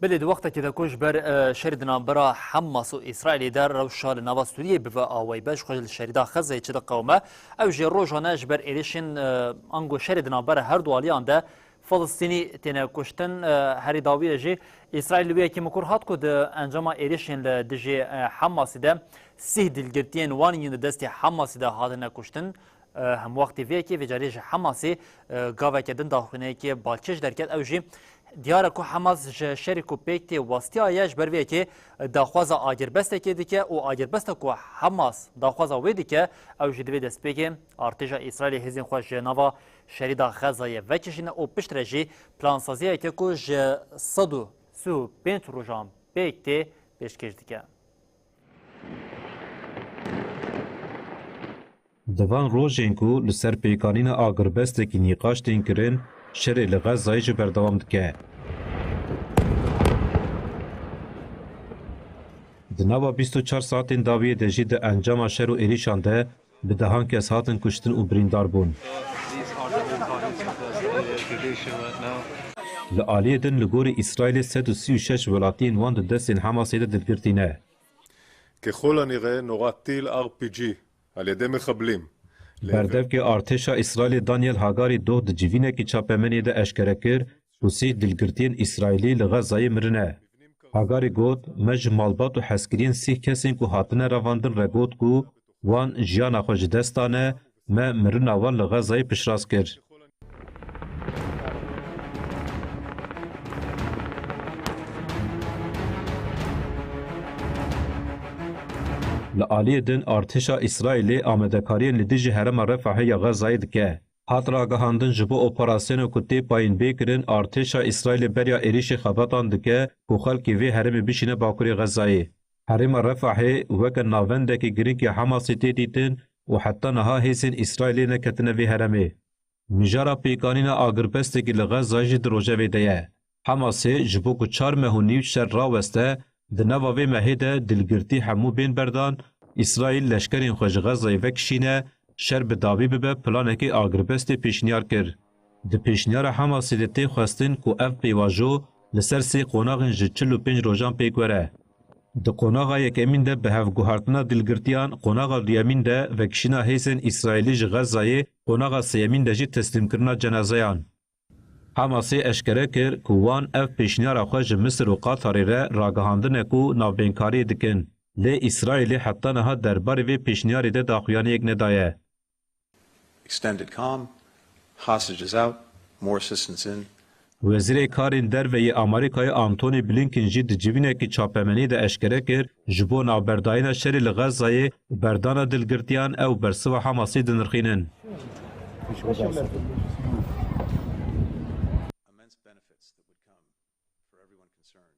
Belê di wextekî de ku ji ber, e, şerê di navbera Hamas û Îsraîlê de rewşa li nava Sûriyê bi vê awayî be, ji xwe li şerîda Xezeyê çi diqewime, ew jî rojane ji ber êrişên, e, ango şerê di navbera her du aliyan de Filistînî têne kuştin. E, herî dawiyê jî Îsraîl li wê yekê mikur hat ku di encama êrişên li dijî, e, Hamasê de sîh dilgirtiyên wan yên di destê Hamasê de hatine kuştin. E, hemwextî vê yekê vê carê ji Hamasê, e, gaveke din daxuyaniyekê balkêş derket. Ew jî diyar e ku Hamas ji şerê ku pêk tê westiyaye, ji ber vê yekê daxwaza agirbestekê dike û agirbesta ku Hamas daxwaza wê dike, ew jî divê destpêkê artêşa Îsraîlê hêzên xwe ji nava şerîda Xezayê vekişîne û piştre jî plansaziyeke ku ji sed û sî û pênc rojan pêk tê pêşkêş dike. Di van rojên ku li ser pêkanîna agirbestekî nîqaş tên kirin, şerê li Xezayê jî berdewam dike. Di nava bîst û çar saetên dawiyê de jî di encama şer û êrîşan de bi dehan kes hatin kuştin û birîndar bûn. Li aliyê din li gorî Îsraîlê sed û sî û şeş welatiyên wan di destên Hamasê de dilgirtî ne. ככל הנראה נורה טיל אר פי ג'י על ידי מחבלים לעבר Berdevkê artêşa Îsraîlê Daniel Hagari doh di civînekî çapemeniyê de eşkere kir ku sîh dilgirtiyên Îsraîlî li Xezayê mirine. Hagari got, me ji malbat û hezkiriyên sîh kesên ku hatine revandin re got ku wan jiyana xwe ji dest dane, me mirina wan li Xezayê piştrast kir. Li aliyê din artêşa Îsraîlê amadekariyên li dijî herêma Refahê ya Xezayê dike. Hat ragihandin, ji bo operasyonê ku tê payînbêkirin, artêşa Îsraîlê beriya êrîşê xebatan dike ku xelkê vê herêmê bişîne bakurê Xezayê. Herêma Refahê weke navendekî girîng ya Hamasê tê dîtin û heta niha hêzên Îsraîlê neketine vê herêmê. Mijara pêkanîna agirbestekî li Xezayê jî di rojevê de ye. Hamasê ji bo ku çar meh û nîv şer raweste, di nava vê mehê de dilgirtî hemû bên berdan, Îsraîl leşkerên xwe ji Xezayê vekişîne, şer bi dawî bibe, planekê agirbestê pêşniyar kir. Di pêşniyara Hamasê de tê xwestin ku ev pêvajo li ser sê qonaxên ji çil û pênc rojan pêk were. Di qonaxa yekemîn de bi hevguhartina dilgirtiyan, qonaxa duyemîn de vekişîna hêzên Îsraîlî ji Xezayê, qonaxa sêyemîn de jî teslîmkirina cenazeyan. Hamasê eşkere kir ku wan ev pêşniyara xwe ji Misir û Qatarê re ragihandine ku navbênkariyê dikin. Lê Îsraîlê heta niha derbarê vê pêşniyarê de daxuyaniyek nedaye. Extended calm, hostages out, more assistance in. Wezîrê Karên Derve yê Amerîkayê Antony Blinken jî di civînekî çapemenî de eşkere kir, ji bo navberdayîna şerê li Xezayê û berdana dilgirtiyan ew bersiva Hamasê dinirxînin. Immense benefits that would come for everyone concerned.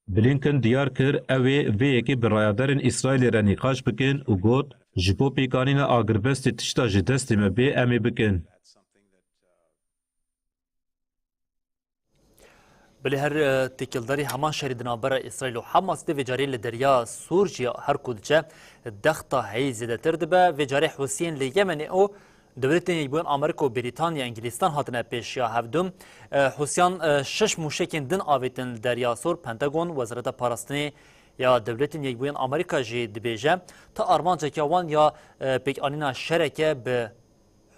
Blinken diyar kir, ew ê vê yekê bi rayedarên Îsraîlê re nîqaş bikin û got, ji bo pêkanîna agirbestê tişta ji destê me bê, em ê bikin. Belê her, e, têkildarî heman şerî di navbera Îsraîl û Hamas de vê carê li Derya Sor jî her ku diçe dexta heyî zêdetir dibe. Vê carê Hûsiyên li Yemenê û Dewletên Yekbûyên Amerîka û Brîtanya, Îngilîstan hatine pêşiya hevdû. E, Hûsiyan, e, şeş mûşekên din avêtin li Derya Sor. Pentagon, Wezareta Parastinê ya Dewletên Yekbûyên Amerîka jî dibêje, ti armanceke wan ya, e, pêkanîna şereke bi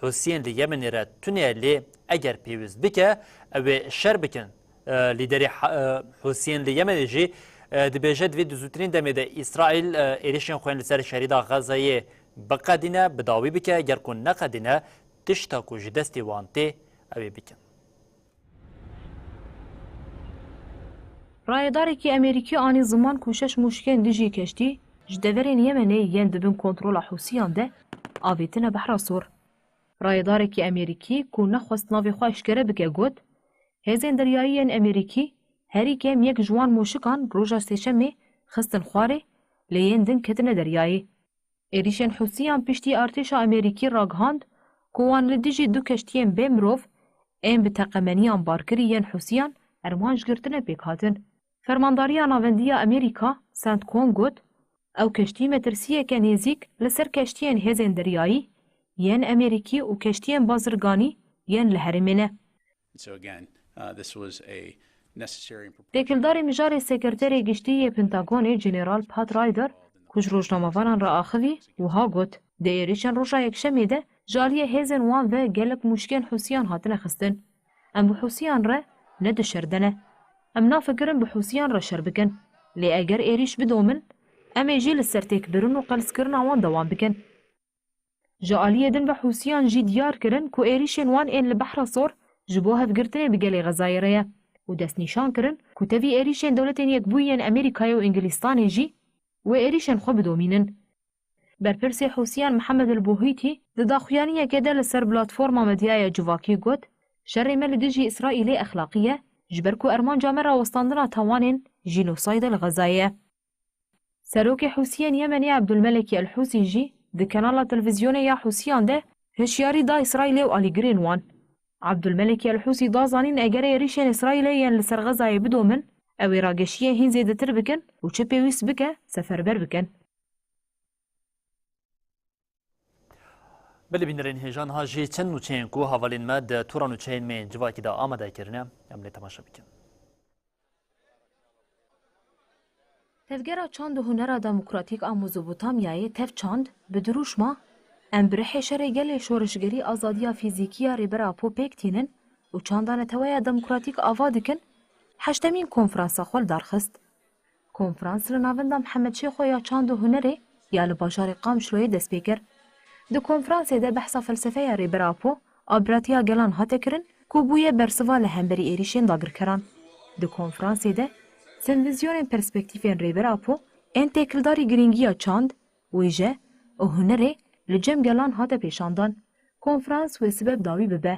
Hûsiyên li Yemenê re tune ye, lê eger pêwîst bike, ew ê şer bikin. E, lîderê ha-, e, Hûsiyên li Yemenê jî, e, dibêje, di vê dûzûtirîn demê de Îsraîl, e, êrişên xwe yên li ser şerîda Xezayê biqedîne, bi dawî bike, ger ku neqedîne, tişta ku ji destê wan tê, Ew ê bikin. Rayedarekî Amerîkî anî ziman ku şeş mûşkên dijî keştî ji deverên Yemenê yên di bin kontrola Hûsiyan de avêtine Behra Sor. Rayedarekî Amerîkî ku nexwest navê xwe eşkere bike got, hêzên deryayî yên Amerîkî herî kêm yek ji wan mûşikan roja Sêşemê xistin xwarê, lê yên din ketine deryayê. Êrîşên Hûsiyan piştî artêşa Amerîkî ragihand ku wan li dijî du keştiyên bê mirov ên bi teqemeniyan barkirî yên Hûsiyan Ermanc girtine pêk hatin. Fermandariya Navendî ya Amerîka, CENTCOM, got, ew keştî metirsiyeke nêzîk li ser keştiyên hêzên deryayî yên Amerîkî û keştiyên bazirganî yên li herêmê ne. So again, uh, this was a necessary and proportionate Têkildarî mijarê Sekreterê Giştî yê Pentagonê General Pat Ryder ku ji rojnamevanan re axivî, wiha got, di êrîşên roja Yekşemê de ji aliyê hêzên wan ve gelek mûşkên Hûsiyan hatine xistin. Em bi Hûsiyan re ne di şer de ne. Em nafikirin bi Hûsiyan re şer bikin. Lê eger êrîş bidomin, em ê jî li ser têkbirin û qelskirina wan dewam bikin. Ji aliyê din ve Hûsiyan jî diyar kirin ku êrîşên wan ên li Behra Sor ji bo hevgirtinê bi gelê Xezayê re ye û destnîşan kirin ku tevî êrîşên Dewletên Yekbûyî yên Amerîkayê û Îngilîstanê jî wê êrîşên xwe bidomînin. Berpirsê Hûsiyan Mihemed El Buhîtî di daxuyaniyekê de li ser platforma medyaya civakî got, şerê me li dijî Îsraîlê exlaqî ye, ji ber ku ermanca me rawestandina tawanên jînosayde li Xezayê ye. Serokê Hûsiyên Yemenê Ebdulmelekî El Hûsî jî di kanala televîzyonê ya Hûsiyan de hişyarî da Îsraîlê û alîgirên wan. Ebdulmelekî El Hûsî da zanîn eger êrîşên Îsraîlê yên li ser Xezayê bidomin, ew ê rageşiyê hîn zêdetir bikin û çi pêwîst bike seferber bikin. Belê bînerên hêja, niha jî çend nûçeyên ku hevalên me di tura nûçeyên me yên civakî de amade kirine, em lê temaşe bikin. Tevgera Çand û Hunera Demokratîk a Mezopotamyayê, TEVÇAND, bi dirûşma Em bi rihê şerê gelê şoreşgerî azadiya fîzîkî ya Rêber Apo pêk tînin û çanda neteweya demokratîk ava dikin, heştemîn konferansa xwe li dar xist. Konferans li Navenda Mihemed Şêxo ya Çand û Hunerê ya li bajarê Qamişloyê dest pê kir. Di konferansê de behsa felsefeya Rêber Apo, a biratiya gelan hate kirin ku bûye bersiva li hemberî êrîşên dagirkeran. Di konferansê de senvizyonên perspektîfên Rêber Apo ên têkildarî girîngiya çand, wêje û hunerê li cem gelan hate pêşandan. Konferans wê sibeb dawî bibe.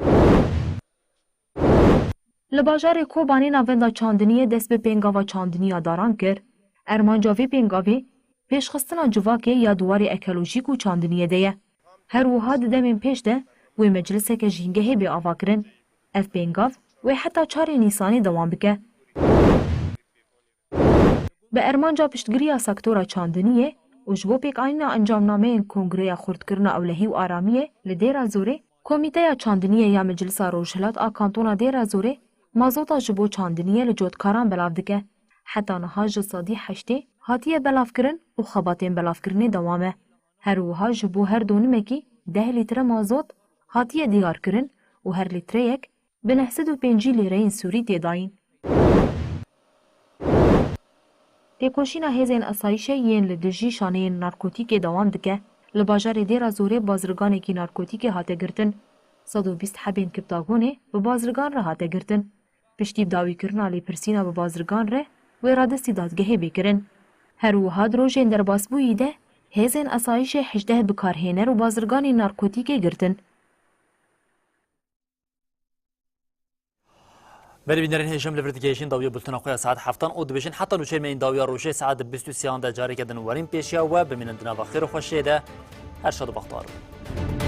Li bajarê Kobanê navenda çandiniyê dest bi pêngava çandiniya daran kir. Ermanca vê pêngavê pêşxistina civakê ya di warê ekolojîk û çandiniyê de ye. Her wiha di demên pêş de wê mecliseke jîngehê bê avakirin. Ev pêngav wê heta çarê Nîsanê dewam bike. Bi ermanca piştgiriya sektora çandiniyê û ji bo pêkanîna encamnameyên Kongreya Xurtkirina Ewlehî û Aramiyê li Dêra Zorê, Komîteya Çandiniyê ya Meclisa Rojhilat a Kantona Dêra Zorê mazota ji bo çandiniyê li cotkaran belav dike. Heta niha ji sedî heştê hatiye belavkirin û xebatên belavkirinê dewam e. Her wiha ji bo her donimekî deh lître mazot hatiye diyarkirin û her lîtreyek bi neh sed û pêncî lîreyên Sûrî tê dayîn. Têkoşîna hêzên asayîşê yên li dijî şaneyên narkotîkê dewam dike. Li bajarê Dêra Zorê bazirganekî narkotîkê hate girtin. Sed û bîst hebên kiptagonê bi bazirgan re hate girtin. Piştî dawîkirina lêpirsîna bi bazirgan re wê radestî dadgehê bê kirin. Her wiha di rojên derbasbûyî de hêzên asayîşê hejdeh bikarhêner û bazirganên narkotîkê girtin. Belê bînerên hêja, em li vir digihêjin dawiya bultena xwe ya saet heftan û dibêjin heta nûçeyên me yên dawiya rojê saet bîst û sêyan de careke din werîn pêşiya we. Bimînin di nava xêr û xweşiyê de. Her şad û bextewar bin.